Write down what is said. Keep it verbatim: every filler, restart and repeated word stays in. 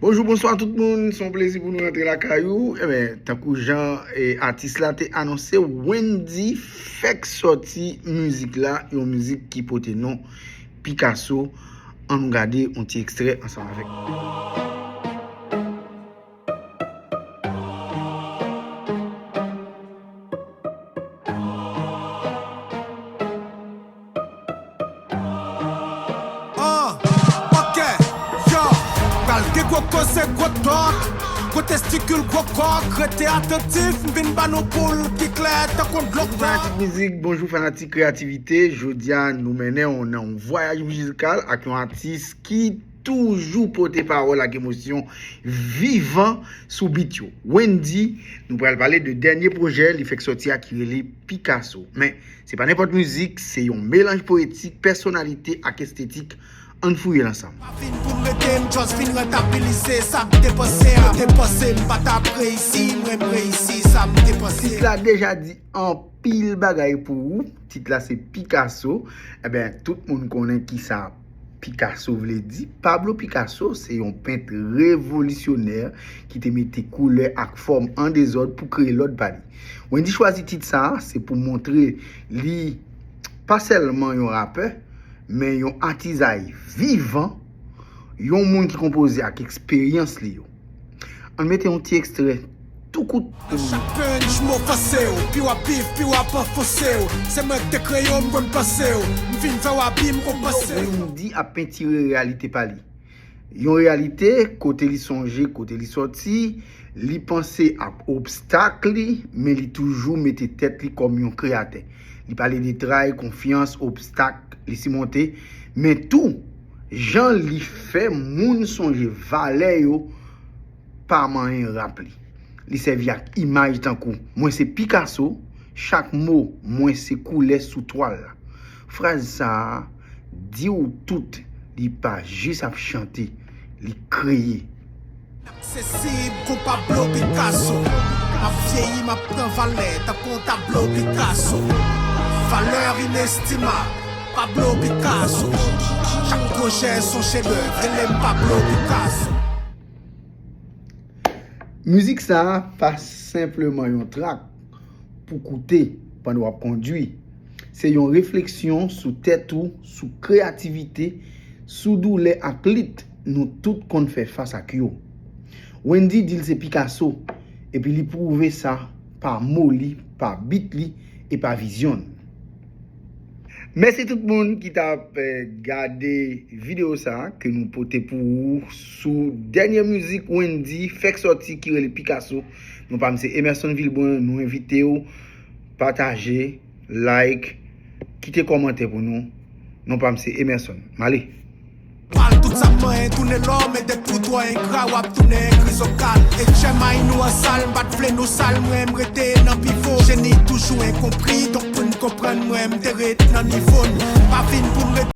Bonjou, bonswa tout moun, se yon plezi pou nou rantre lakay ou. Ebyen, tankou jan e, atis la te anonse, Wendyy fèk sòti mizik la, yon mizik ki pote non Picasso. An nou gade yon ti ekstrè ansanm avèk. Ah, ok, yo, pral gen gwo koze, gwo tòk, gwo testikil, gwo kòk. Rete atantif, m vin ba nou boul ki klè tankou dlo. Bonjou fanatik mizik, bonjou fanatik kreyativite. Jodi a nou mennen w nan yon vwayaj mizikal ak yon atis ki toujou pote pawòl ak emosyon vivan sou beat yo. Wendyy, nou pral pale de dènye pwojè li fèk sòti a ki rele Picasso. Men, se pa nenpòt mizik, se yon melanj poetik, pèsonalite ak estetik. Ann fouye l ansanm. Pa vin pou m rete, m just vin rentabilize sa m te panse a. Te panse m pa t ap reyisi, mwen m reyisi sa m te panse. Tit la deja di anpil bagay pou ou. Tit la se Picasso. Ebyen, tout moun konnen kisa Picasso vle di. Pablo Picasso se yon pent revolisyonè ki te mete koulè ak fòm an dezòd pou kreye lòd pa li. Wendyy chwazi tit sa a, se pou montre li pa sèlman yon rapè, men yon atizay vivan, yon moun ki konpoze ak eksperyans li yo. Ann mete yon ti ekstrè tou kout pou nou. Chak punch m ofanse w, pi w ap viv, pi w ap anfonse w. Se mwen k te kreye w, m konn panse w. M vin fè w abi, m konpanse w. Wendyy ap pentire reyalite pa li. Yon reyalite kote li sonje kote li sòti, li panse ak obstak li, men li toujou mete tèt li kòm yon kreyatè. Li pale de tray, konfyans, obstak li simonte, men tou jan li fè moun sonje valè yo pa manyen rap li. Li sèvi ak imaj tankou, mwen se Picasso, chak mo mwen se koulè sou twal la. Fraz sa a di w tout, li pa jis ap chante, li kreye. Aksesib kou Pablo Picasso. M ap vyeyi, m ap pran valè tankou yon tablo Picasso. Valè inestimab, Pablo Picasso. Chak pwojè s on chedèv, rele m Pablo Picasso. Mizik sa a pa senpleman yon trak pou koute pandan w ap kondwi. Se yon refleksyon sou tèt ou, sou kreyativite, sou doulè ak lit nou tout konn fè fas ak yo. Wendyy di l se Picasso, epi li pwouve sa pa mo li, pa beat li e pa vizyon l. Mèsi tout moun ki t ap gade videyo sa a ke nou pote pou ou sou dènye mizik Wendyy fèk sòti ki rele Picasso. Non pa m se Emerson Vilbrun, nou envite w pataje, like, kite kòmantè pou nou. Non pa m se Emerson. M ale. Mal tout sa m manyen tounen lò, men depi w twò engra w ap tounen krizokal. E djèmay nou an sal, m pa t vle nou sal, mwen m rete nan pivo. Jeni toujou enkonpri, donk pou n konprann mwen m te ret nan nivo n. Pa vin pou m rete.